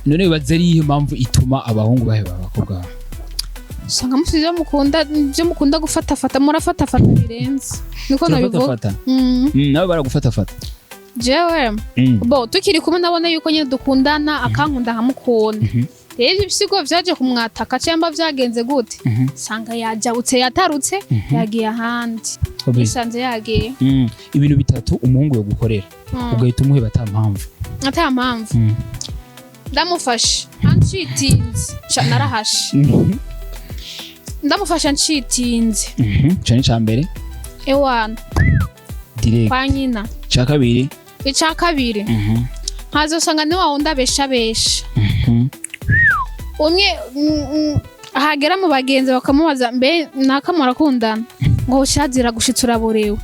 None wibaza ari iyihe mpamvu ituma abahungu baheba abakobwa babo? Usanga mufite ibyo mukunda, ibyo mukunda gufatafata, murafatafata birenze, niko nabivuga. Turafatafata. Nawe baragufatafata? Jewe, bo tukiri kumwe nabona yuko nyine dukundana, akankunda nkamukunda. Rero ibyo bisigo vyaje kumwataka cyangwa vyagenze gute, sanga yajabutse, yatarutse, yagiye ahandi. Bisanze yagiye. Ibintu bitatu umuhungu yogukorera ugahita umuheba ata mpamvu. Ata mpamvu? Ndamufashe anshitinze. Sha, narahashe. Ndamufasha nshitinze. Ico ni ica mbere. Ewana. Direct. Kwa nyina. Ica kabiri? Ica kabiri, nkazosanga ni wa wundi abeshabesha. Umwe hagera mu bagenzi bakamubaza: "Mbe naka murakundana?" Ngo: "Shazira gushitsa uraborewe."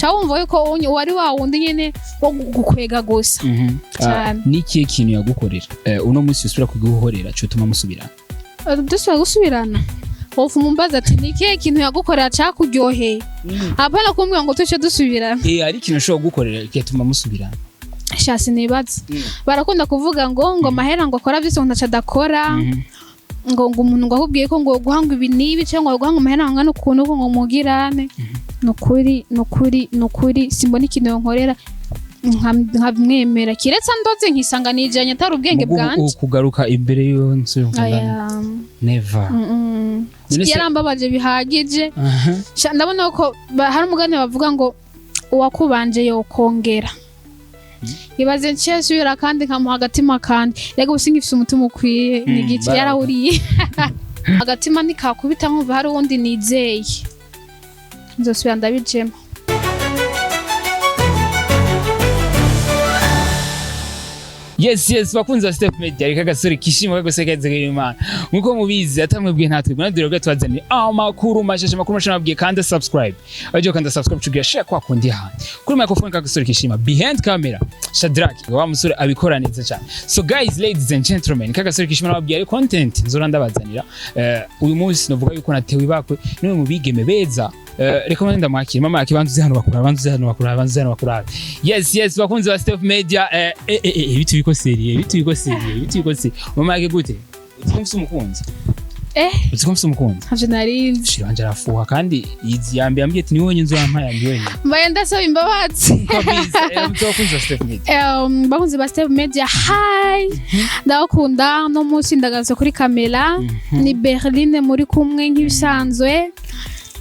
Ca wumva yuko wari wa wundi nyene wo gukwega gusa. Cyane. Ah, ni ikihe kintu yagukorera uno munsi usubira kuguhorera cotuma musubirana? Dusubira gusubirana, wofu mumbaza ati: "Ni ikihe kintu yagukorera cakuryoheye?" Hapana kumbwira ngo tuce dusubirana. Hari ikintu ashobora kugukorera kigatuma musubirana. Sha, sinibaza. Barakunda kuvuga ngo amahera ngo akora byose, ngo ntaco adakora. Ngo umuntu ngo akubwiye ko ngo guha ngo ibi n'ibi, cyangwa ngo guha ngo amahera angana ukuntu, ngo mugirane. Nukuri, nukuri, nukuri, simbona ikintu yonkorera nkamwemera, kiretse ndoze nkisanga nijanye atari ubwenge Mugu- bwanje. Kugaruka imbere y'inzu mukundana? Aya. Never. None se- Yarambabaje bihagije. Aha. Sha, ndabona ko hari umugani bavuga ngo uwakubanje yokongera. Ibaze nciye subira kandi nkamuha agatima, kandi rega ubu singifise umutima ukwiye. Ni igice yarawuriye agatima, ntikakubita nkumva hari uwundi nizeye, nzosubira ndabijemo. Yes, bakunzi ba Step Media, reka agasore kishima kagose kaze Imana. Nkuko mubizi, atamwebwe ntatwe mwadire bwa twazaniye amakuru mashasha, amakuru mashasha. Nabwiye kanda subscribe. Aje kanda subscribe tugira share kwa kundi handi. Kuri microphone kagasore kishima, behind camera Shadrack wa musore abikora neza cyane. So guys, ladies and gentlemen, kagasore kishima nababwiye ari content nzora ndabazanira. Uyu munsi novuga yuko natewe ibakwe niwe mu bigeme beza. Reka mande ndamwakira. Mama yake, banzuze hano bakura, banzuze hano bakura, banzuze hano bakura. Yes, bakunzi ba Step Media, bitu biko sérieux, bitu biko sérieux, bitu biko sérieux. Mama yake, gute? Uzi ko mfise umukunzi? Eh. Uzi ko mfise umukunzi? Ntavyo narinzi. Shira wanje arafuha kandi izi yambi yambwiye ati ni wowe nyinzu yampaye yambi wenyine. Mbaye ndasaba imbabazi. Kabisa, mtu bakunzi ba Step Media. Bakunzi ba Step Media, hi, ndabakunda. No munsi ndagarutse kuri kamera, ni Berline muri kumwe nk'ibisanzwe.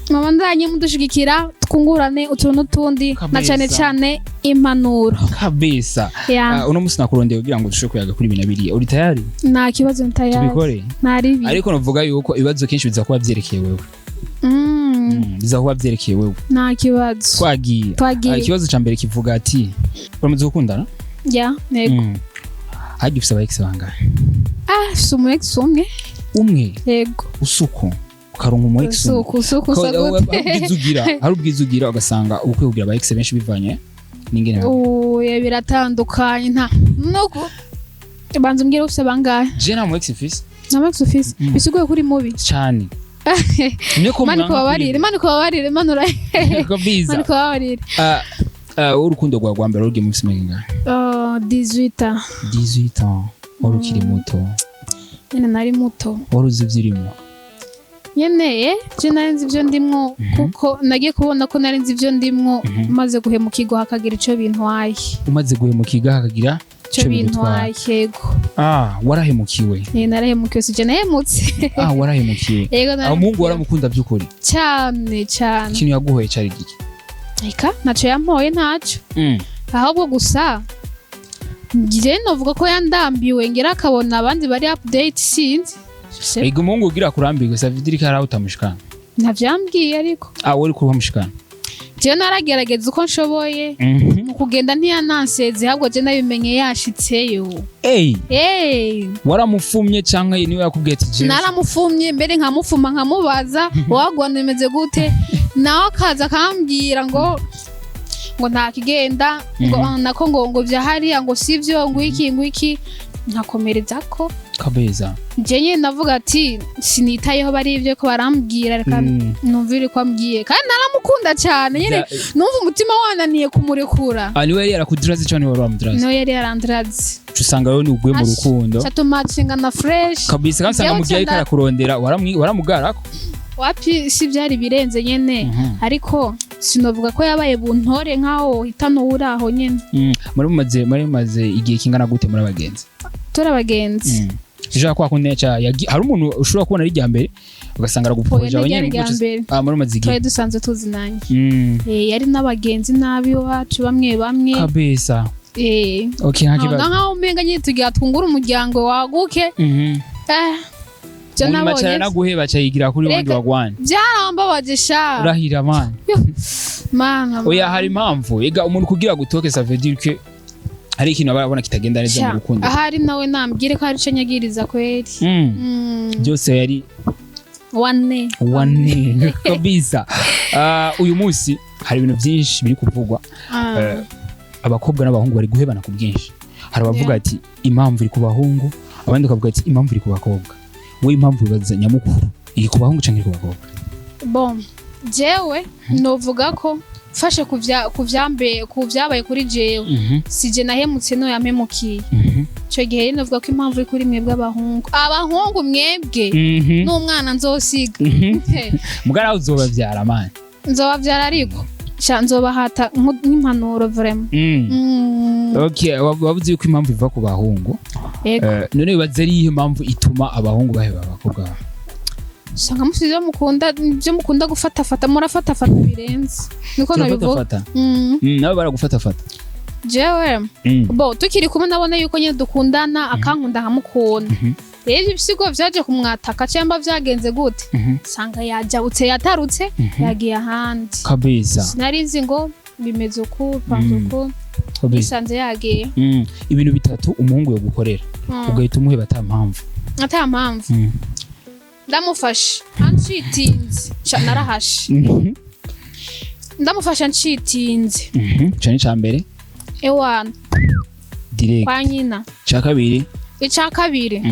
Mama ndanye mudushigikira, twungurane utuntu n'utundi na Kabisa. cyane cyane impanuro. Kabisa. Ya. Uno munsi nakurondeye kugira ngo dushobore kuyaga kuri ibi na biriya. Uri tayari? Nta kibazo, ntayari. Tubikore? Ntaribi. Ariko novuga yuko ibibazo kenshi biza kuba vyerekeye wewe. Biza kuba vyerekeye wewe. Nta kibazo. Twagiye. Twagiye. Ikibazo ca mbere kivuga ati uramaze gukundana? Ya, yego. Harya ufise aba ex bangahe? Ah, si umu ex umwe. Umwe? Yego. Usuko ukaronka umu ex umwe? Usuku usuku Ko- usa gute? hari ubwiza ugira, hari ubwiza ugira ugasanga ubukwiye kugira aba ex benshi bivanye n'ingene Oya, biratandukanye, nta nuko banza umbwire, ufise bangahe? Je nta mu ex mfise. Nta ex ufise? Bisuguye kuri mubi. Cane. Niko Imana mwanka ikubabarire, Imana ikubabarire, Imana kabisa. Imana ikubabarire. Ah, ah, urukundo rwawe rwa mbere rugiye mu myaka ingahe? 18 ans. 18 ans, wari ukiri muto. Nyene nari muto. Wari uzi ivyo urimo? Nyene je nari nzi ivyo ndimwo, kuko nagiye kubona ko nari nzi ivyo ndimwo maze guhemukirwa, hakagira ico bintwaye. Umaze guhemukirwa hakagira Ico ico bigutwaye. bintwaye, yego. Ah, warahemukiwe? Narahemukiwe, sije nahemutse. Ah, warahemukiwe. Yego. Aho umuhungu Narahemukiwe. waramukunda by'ukuri? Cyane cyane. Ikintu yaguhoye cari giki? Eka, ntaco yampoye, ntaco. Ahubwo gusa njye novuga ko yandambiwe, ngira akabona abandi bari update, sinzi. Ega umuhungu ugira kurambirwe savidiri ko hari aho utamushikana. Ntavyambwiye ariko. Ah, wari kuhamushikana. Jewe naragerageza uko nshoboye. Mu kugenda ntiyananseze, ahubwo je nabimenye yashitseyo. Ey! Hey! Waramufumye canke niwe yakubwiye ati jewe? Naramufumye mbere, nkamufuma nkamubaza: "Wagwana bimeze gute?" Nawe akaza akambwira ngo nta kigenda, ngo nako ngo vya hariya ngo sivyo, ngo iki ngo iki. Nkakomereza ko Kabeza. Je nyene ndavuga ati sinitayeho bari ibyo ko barambwira, reka numvire ko ambwiye, kandi naramukunda cyane nyene. Numva umutima wananiye kumurekura. Ah, niwe yari yarakuduraze cyane, wari wamuduraze? Niwe yari yaranduraze. Uca usanga rero ni uguye mu rukundo. Catumacinga na fresh. Kabisa, kandi usanga Jewe mu gihe ariko arakurondera waramugarako. Wapi, si byari birenze nyene. Ariko sinovuga ko yabaye buntore nkaho uhitana uri aho nyene. Muri mumaze igihe kingana gute muri abagenzi? Turi abagenzi. Ejo kwa kundi hari umuntu ushobora kubona ari irya mbere ugasanga aragupoje Oya, aho ntiryari nyene. irya mbere. Ah, muri mumaze igihe. Twari dusanzwe tuzinanye. Yari n'abagenzi nabi iwacu bamwe bamwe. Kabisa. Okay, nta Nkabona kibazo. nkaho umenga nyine tugira twungure umuryango waguke. Byo Munyuma nabonye cyane naguheba cayigira kuri wandi Reka. wagwana. Byarambabaje sha. Urahira man. Mana. Oya, hari impamvu ega umuntu kugira gutoke, ça veut dire que hari ikintu aba abona kitagenda neza mu Sha, rukundo. ahari nawe nambwire ko hari ico nyagiriza kweri. Byose yari Wane. Wane kabisa. Ah, uyu munsi hari ibintu byinshi biri kuvugwa. Abakobwa n'abahungu bari guhebana ku bwinshi. Hari abavuga ati impamvu iri ku bahungu, abandi bakavuga ati impamvu iri ku bakobwa. Wowe impamvu wibaza nyamukuru iri ku bahungu canke iri ku bakobwa? Bon, jewe novuga ko mfashe ku vyabaye kuri jewe, sije nahemutse, no yampemukiye. Ico gihe rero novuga ko impamvu iri kuri mwebwe abahungu, abahungu mwebwe n'umwana nzosiga. Mugara uzobavyara man. Nzobavyara, ariko sha nzobahata nk'impanuro vraiment. Okay, wavuze yuko impamvu iva ku bahungu. Yego. None wibaza ari iyihe mpamvu ituma abahungu baheba abakobwa? Usanga mufite ibyo mukunda, ibyo mukunda gufatafata, murafatafata birenze, niko nabivuga. Turafatafata. Nawe baragufatafata? Jewe, bo tukiri kumwe ndabona yuko nyine dukundana, akankunda nkamukunda. Rero ibyo bisigo vyaje kumwataka cyangwa vyagenze gute, usanga yajabutse, yatarutse, yagiye ahandi. Sinari nzi ngo bimeze uku, panze uku. Bisanze yagiye. Ibintu bitatu umuhungu yogukorera ugahita umuheba ata mpamvu. Ata mpamvu. Ndamufashe anshitinze. Sha, narahashe. Ndamufashe anshitinze. Ico ni ica mbere. Ewana. Direct. Kwa nyina. Ica kabiri. Ica kabiri,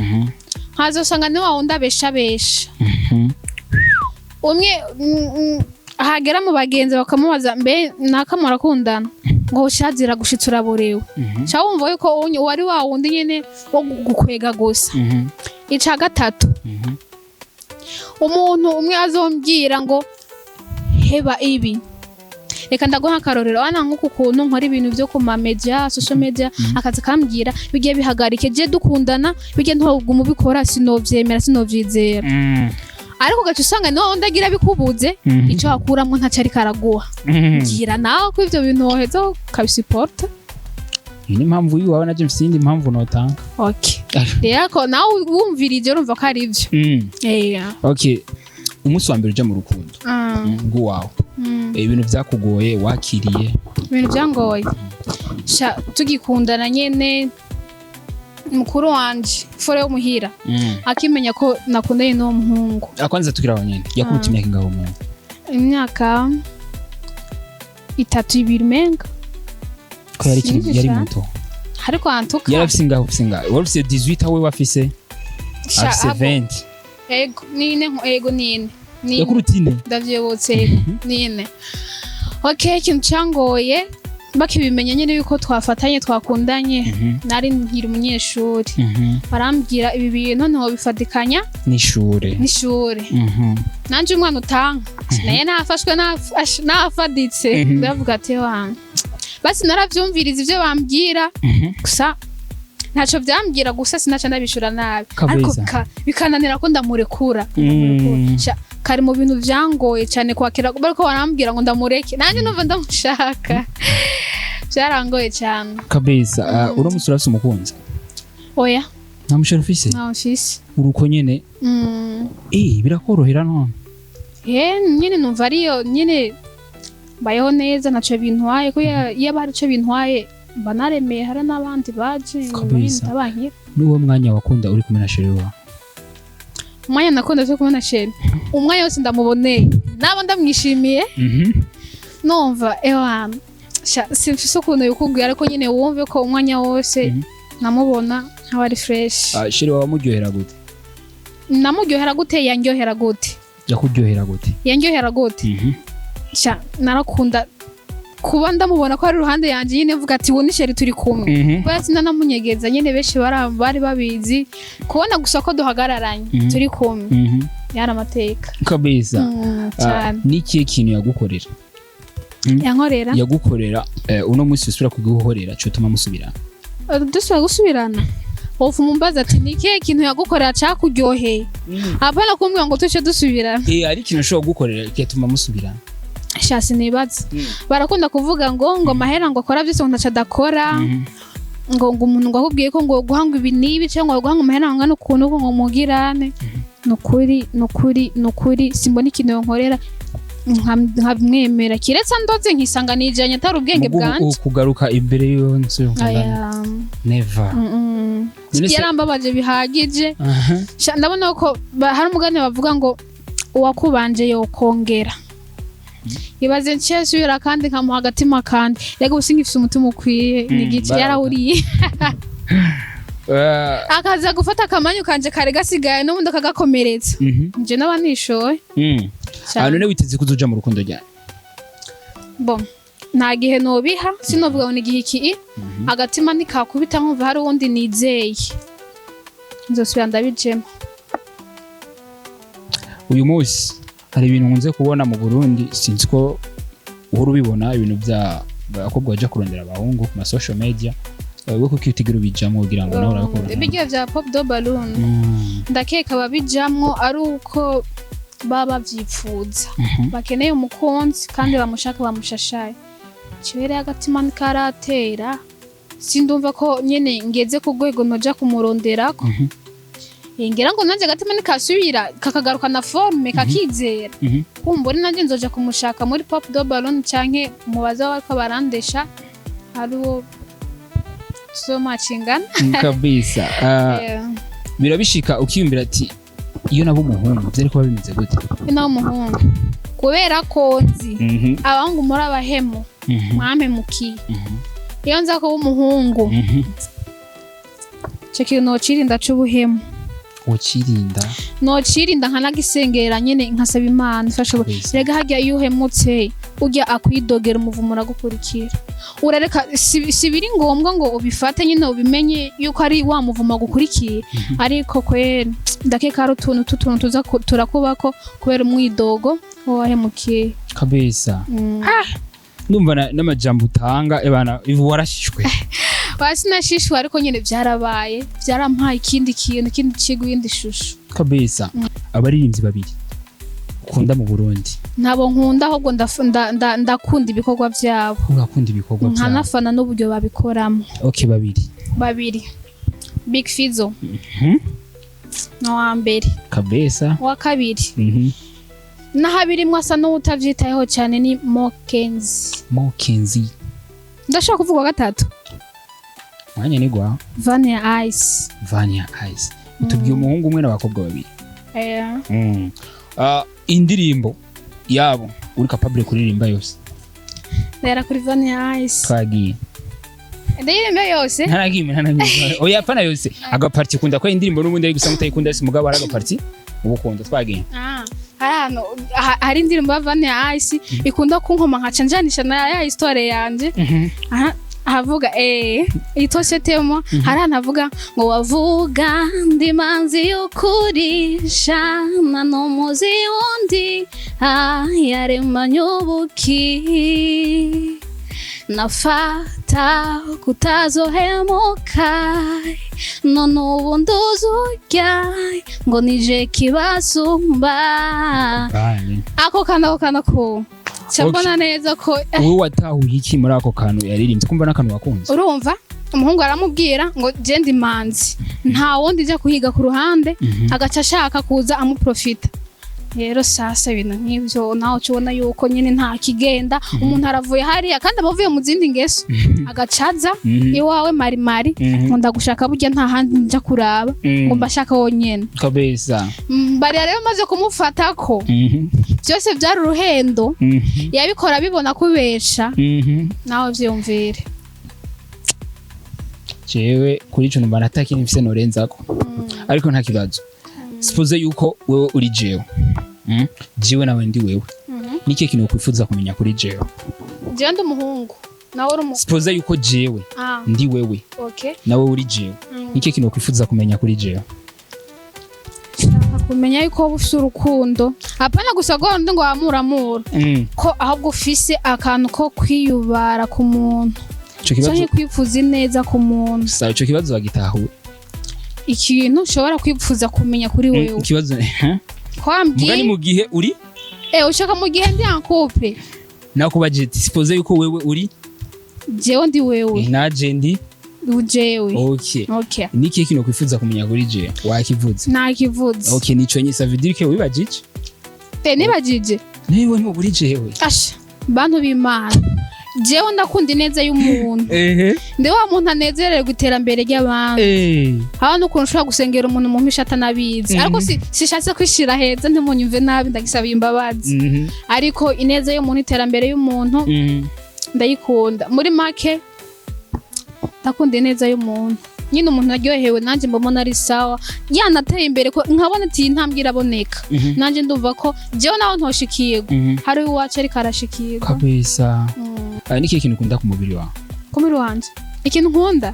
nkazosanga ni wa wundi abeshabesha. Umwe hagera mu bagenzi bakamubaza mbe naka murakundana, ngo shazira gushitsa uraborewe. Ca wumva yuko wari wa wundi nyene wo gukwega gusa. Ica gatatu, umuntu umwe azombwira ngo heba ibi. Reka ndaguha akarorero wana, nk'uku kuntu nkora ibintu byo ku ma media, social media, akaza akambwira bigiye bihagarike, je dukundana bigiye ntuguma ubikora, sinovyemera, sinovyizera. Ariko ugaca usanga niwe wundi agira bikubuze. Ico wakuramwo ntaco ariko araguha. Mbwira nawe ko ivyo bintu woheza ukabisuporta. Iyi ni impamvu yiwawe, naje mfise iyindi mpamvu notanga. Okay, rero ko nawe wumvirije urumva ko ari ivyo. Okay, umunsi wa mbere uja mu rukundo rw'uwawe, ibintu vyakugoye wakiriye? Ibintu byangoye sha, tugikundana nyene, mukuru wanje fore wo muhira akimenya ko nakundanye n'uwo muhungu. Akwanza tukiri aho nyene, yakuruta imyaka ingaho umuntu? Imyaka itatu, ibiri menga. Ko yari Sinzi yari sha. muto. Ariko antuka Yari afise ingaho, ufise ingaho? Wari ufise 18, we wafise Sha, afise 20? Ego nine, ego nine nine. Yakuruta ine. Ndavyibutse, ego nine. Okay, ikintu cangoye bakibimenya nyene yuko twafatanye, twakundanye, nari nkiri umunyeshuri. Barambwira ibi bintu ntiwobifatikanya n'ishure. N'ishure. Nanje umwana utanka naye nafashwe nafaditse. Ndavuga ati wa basi naravyumviriza ivyo bambwira. Gusa ntaco vyambwira, gusa sinaca ndabishura nabi, ariko bikananira ko ndamurekura. Sha, kari mu bintu vyangoye cane kwakira bariko barambwira ngo ndamureke, nanje numva ndamushaka, vyarangoye cane. Kabisa. Uno musi urafise umukunzi? Oya. Nta mushoro ufise? Ntawe mfise. Uruko nyene? Birakorohera none? Nyene numva ariyo nyene mbayeho neza, ntaco bintwaye ko iyo aba hari ico bintwaye mba naremeye, hari n'abandi baje nyuma Kabisa. ndabankira. N'uwo mwanya wakunda uri kumwe na chéri wawe? Umwanya nakunda cyo kubona chéri, umwanya wose ndamuboneye naba ndamwishimiye. Numva ewa sha, simfise ukuntu bikubwira, ariko nyene wumve ko umwanya wose. Namubona nkaho ari fresh. Ah, chéri wawe amuryohera gute? Namuryohera gute? Yanryohera gute? Yakuryohera gute? Yanryohera gute? Sha, narakunda kuba ndamubona ko ari iruhande yanjye nyine, mvuga ati: "Ubu ni chéri, turi kumwe." Kubera sinanamunyegeza nyine, benshi bari babizi. Kubona gusa ko duhagararanye, turi kumwe, yari amateka. Kabisa. Ah, Cyane. Ni ikihe kintu yagukorera? Yankorera? Yagukorera uno munsi usubira kugukorera cotuma musubirana? Dusubira gusubirana, wofu mumbaza ati: "Ni ikihe kintu yagukorera cakuryoheye?" Apana kumbwira ngo tuce dusubirana. Hari ikintu ashobora kugukorera kigatuma musubirana. Sha, sinibaza. Barakunda kuvuga ngo amahera ngo akora byose, ngo ntaco adakora, ngo umuntu ngo akubwiye ko ngo guha ngo ibi n'ibi cyangwa ngo guha ngo amahera angana ukuntu ngo mugirane. Nukuri, nukuri, nukuri, simbona ikintu yonkorera nkamwemera, kiretse ndoze nkisanga nijanye atari ubwenge Mugu- bwanje. Kugaruka imbere y'iyo nzu. Aya, Never. None se- Yarambabaje bihagije. Aha. Sha, ndabona ko hari umugani bavuga ngo uwakubanje yokongera. Ibaze nciye nsubira kandi nkamuha agatima, kandi rega ubu singifise umutima ukwiye, ni igice yarawuriye. Akaza gufata akamanyu kanje kare gasigaye n'ubundi akagakomeretsa. Nje naba nishoye. Cyane. Ah, none witeze kuzoja mu rukundo ryari? Bon, nta gihe nobiha, sinovuga ngo ni igihe iki. Agatima ntikakubita nkumva hari uwundi nizeye, nzosubira ndabijemo. Uyu munsi hari ibintu nkunze kubona mu Burundi, sinzi ko uhora ubibona, ibintu bya abakobwa baja kurondera abahungu ku ma social media. We kuki utigira ubijamwo kugira ngo nawe urabikora? Ibiryo vya pop the balloon, ndakeka ababijamwo ari uko baba bavyipfuza, bakeneye umukunzi kandi bamushaka, bamushashaye. Kibereye agatima ntikaratera, sindumva ko nyene ngeze ku rwego noja kumuronderako. Ngira ngo nanjye agatima nikasubira kakagaruka na forme, kakizera, kumbura nanjye nzoja kumushaka muri pop the balloon canke mubaza bariko barandesha, hari uwo tuzomacingana. Kabisa. Ah, birabishika ukiyumvira ati: "Iyo naba umuhungu byari kuba bimeze gute?" Nawe umuhungu, kubera ko nzi abahungu muri abahemu, mwampemukiye. Iyo nza kuba umuhungu, ico kintu nocirinda c'ubuhemu. Ukirinda? Nocirinda, nkanagisengera nyene, nkasaba Imana ifashe. Kabisa. Rega harya iyo uhemutse, urya akwidogera, umuvumo uragukurikira. Urareka, si biri ngombwa ngo ubifate nyine ubimenye yuko ari wa muvumo agukurikiye, ariko kweri ndakeka hari utuntu tutuntu tuza turakubako kubera umwidogo wahemukiye. Kabisa. Ndumva n'amajambo utanga, ebana, ivu warashishwe. Basi nashishwe, ariko nyine byarabaye, byarampaye ikindi kintu, ikindi kigo, iyindi shusho. Kabisa. Abaririmbyi babiri ukunda mu Burundi? Ntabo nkunda, ahubwo ndakunda ibikorwa byabo. Urakunda ibikorwa byabo. Nkanafana n'uburyo babikoramo. Okay, babiri. Babiri: Big Fizzo ni uwa mbere. Kabisa. Uwa kabiri, naho abirimwo asa n'uwutavyitayeho cyane, ni Mokenzi. Mokenzi. Ndashobora kuvuga uwa gatatu? Mwanya ni gwa. Vania Ice. Vania Ice. Utubwiye umuhungu umwe n'abakobwa babiri. Eh. Indirimbo yabo uri capable kuririmba yose? Ndahera kuri Vania Ice. Twagiye. Ndirimbo yose? Ntaragimwe, ntaragimwe. Oya, apana yose, agaparti ukunda, ko indirimbo n'ubundi ari gusa mutayikunda yose, mugabo ari agaparti ubukunda. Twagiye. Ah, hari ahantu hari indirimbo ya Vania Ice ikunda kunkoma, nkaca njanisha na ya histoire yanje. Aha ahavuga itoshe temo, hari ahantu avuga ngo: "Wavuga ndi manzi y'ukuri, shana n'umuzi wundi, ah, yaremanye ubuki, nafata kutazohemuka, none ubu nduzurya ngo nije kibasumba." Bane. Ako kantu ko nca mbona neza ko Wowe watahuye iki muri ako kantu yaririmbye, kumva n'akantu wakunze? Urumva umuhungu aramubwira ngo: "Je ndi manzi, nta wundi ijya kuhiga ku ruhande." Agaca ashaka kuza amuprofita. Rero sasa ibintu nk'ibyo nawe uca ubona yuko nyine nta kigenda. Umuntu aravuye hariya kandi aba avuye mu zindi ngeso, agacaza iwawe marimari ngo: "Ndagushaka, burya nta handi nja kuraba, ngo mbashaka wonyene." Kabisa. Bariya rero maze kumufata ko byose byari uruhendo, yabikora bibona kubesha. Nawe vyumvire. Jewe kuri ico numva natakintu mfise norenzako, ariko nta kibazo. Suppose yuko wewe uri jewe, Jewe nawe ndi wewe, niki kintu ukwifuza kumenya kuri jewe? Jewe ndi umuhungu, nawe uri umu Suppose yuko jewe ndi wewe, nawe uri jewe, niki kintu ukwifuza kumenya kuri jewe? Shaka kumenya yuko wowe ufise urukundo, apana gusa ngo ndi ngo wamuramura, ko ahubwo ufise akantu ko kwiyubara ku muntu Ico kibazo canke kwifuza ineza ku muntu. Sawa, ico kibazo wagitahuye. Ikintu ushobora kwifuza kumenya kuri wewe? Ikibazo, eh? Ko wambwiye Mugani mu gihe uri Ushaka mu gihe ndi en couple? Nakubajije ati suppose yuko wewe uri Jewe ndi wewe. Naje ndi Jewe. Okay. Okay. Niki kintu kwifuza kumenya kuri jewe? Wakivuze. Nakivuze. Okay, nico nyine, ça veut dire que wibajije. Nibajije. Niwe ni uri jewe. Asha, bantu b'Imana, jewe ndakunda ineza y'umuntu. Ndi wa muntu anezererwa iterambere ry'abandi. Haba n'ukuntu ushobora gusengera umuntu mu mpisha atanabizi. Ariko sishatse kwishira heza, ntimunyumve nabi, ndagisaba imbabazi. Ariko ineza y'umuntu, iterambere y'umuntu, ndayikunda. Muri make, ndakunda ineza y'umuntu nyine. Umuntu aryohewe, nanjye mbona ari sawa, yanateye imbere, ko nkabona ati iyi ntambwe iraboneka, nanjye ndumva ko jewe nawe ntoshikirwa, hari uwacu ariko arashikirwa. Kabisa. Ah, niki kintu ukunda ku mubiri wawe? Ku mubiri wanje, ikintu nkunda,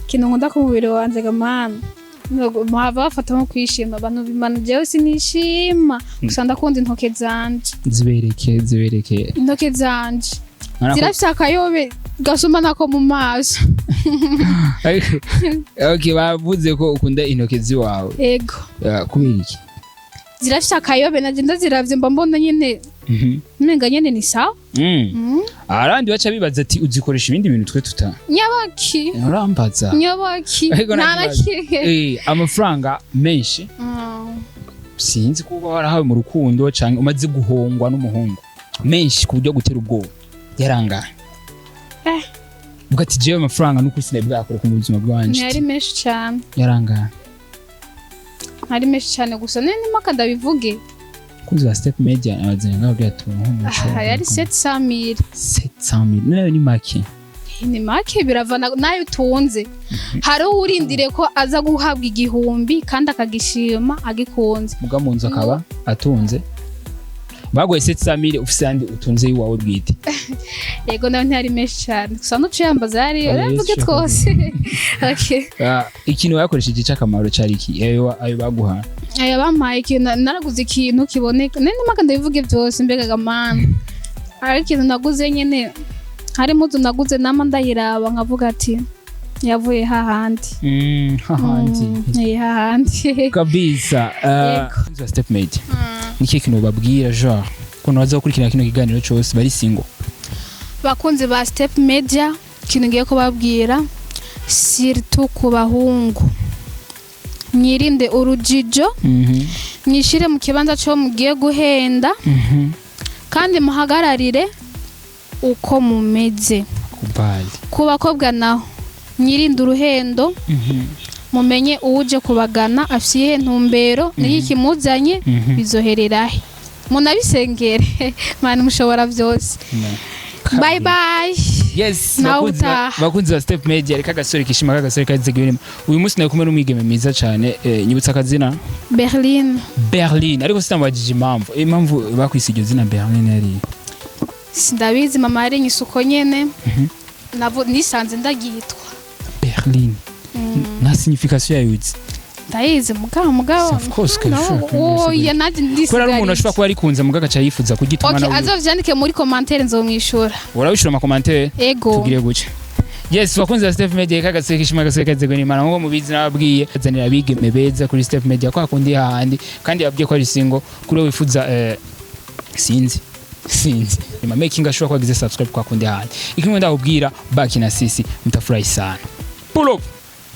ikintu nkunda ku mubiri wanje gamana, muhava bafata nko kwishima, abantu bimana, jewe sinishima, gusa ndakunda intoke zanje. Zibereke, zibereke. Intoke zanje zirafise akayobe gasumba nako mu maso. Okay, bavuze ko ukunda intoke ziwawe. Ego. Ah, kubera iki? Zirafise akayobe, naje ndaziravye mba mbona nyene umenga nyene ni sawa. Abandi baca bibaza ati uzikoresha ibindi bintu twe tuta Nyabaki? Urambaza. Nyabaki? Ariko nta nta na kibazo. kimwe. Amafaranga menshi, sinzi kuba warahawe mu rukundo canke umaze guhongwa n'umuhungu, menshi ku buryo gutera ubwoba, yarangaye? Uvuga ati jewe amafaranga nuko sinari bwakore ku buzima bwanje. Ntiyari menshi cane. Yarangaye? Ntari menshi cane, gusa nene mpaka ndabivuge. Kunzi ba Step Media abazanye ngaho bya tuntu nk'umuco. Ah, yari 700,000. 700,000 nayo ni make. Ni make, biravana nayo utunze. Hari uwurindiriye ko aza guhabwa 1000 kandi akagishima agikunze. Muga mu nzu akaba atunze, bagoye 700,000, ufise andi utunze iwawe bwite. Yego, nayo ntiyari menshi cyane, gusa n'uciyambaza yari Oya, uravuge yes, twose. Okay. Ah, ikintu wakoresheje cy'akamaro cari iki, ayo baguha? Aya bampaye, ikintu naraguze, ikintu kiboneka nene mpaka ndabivuge byose, mbega gamana, hari ikintu naguze nyene, hari impuzu naguze, nama ndayiraba nkavuga ati yavuye hahandi. Hahandi. Hahandi. Kabisa. Yego. Uh, Step Media, niki kintu babwira genre kuntu baza gukurikirana kino kiganiro cyose bari single? Bakunzi ba Step Media, ikintu ngiye kubabwira, surtout ku bahungu, mwirinde urujijo, mwishire mu kibanza cyo mugiye guhenda, kandi muhagararire uko mumeze. Kubali. Ku bakobwa naho, mwirinde uruhendo, mumenye uwuje kubagana afite iyihe ntumbero, niyo kimuzanye, bizohererahe, munabisengere. Mani mushobora byose. Bye bye. Yes. Nawe utaha. Bakunzi ba Step Media, reka agasore kishima, kagasore kaze gibirimo. Uyu munsi nari kumwe n'umwigeme mwiza cyane, nyibutsa akazina. Berlin. Berlin. Ariko sinamubajije impamvu bakwise iryo zina Berlin yari? Sindabizi, mama yarinyise uko nyene. Nisanze ndagitwa Berlin, nta signification yayo uzi? Ndayizi, mugabo Of course ko No, bishobora kuba oya, nanjye kubera ari umuntu ndisigarije. ashobora kuba arikunze mugabo agaca yifuza kugituma Okay, nawe. azovyandike muri commentaire, nzomwishura. Urabishura ama commentaire? Ego. Tugire guca. Yes, bakunzi ba Step Media, kagaseke kishima, gaseke kazego n'Imana. Nkuko mubizi, nababwiye azanira abigeme beza kuri Step Media kwa kundi hahandi, kandi yabwiye ko ari single kuri we wifuza, sinzi ima making ashobora kuba agize subscribe kwa kundi hahandi. Ikimwe ndakubwira, baki na sisi, mtafurahi sana. Pull up.